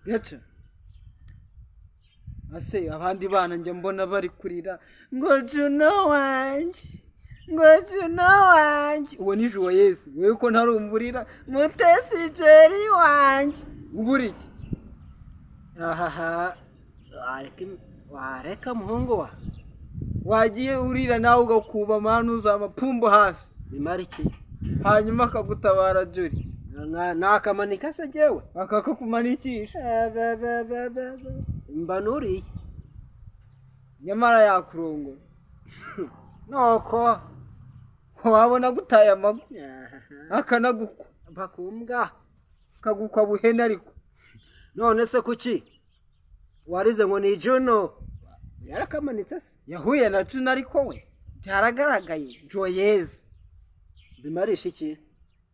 Gaca ase, abandi bana njya mbona bari kurira ngo "Juno wanjye", ngo "Juno wanjye". Uwo ni Joyeuse. Wowe ko ntarumva "Mutesi Jolly wanjye", ubura iki? Ahaha, wareka, wareka muhungu wa. Wagiye urira nawe ugakuba manu uzamapumbo hasi. Bimara iki? Hanyuma akagutabara Jolly. Nakamanika se jyewe? Akakakumanikisha. Mba nuriye. Nyamara yakurongora. Nuko. Wabona agutaye amagu akanagukwa. Bakumbwa. Akagukwa buhene ariko. None se kuki warize ngo ni Juno? Yarakamanitse se? Yahuye na Juno, ariko we byaragaragaye, Joyeuse. Bimarisha iki?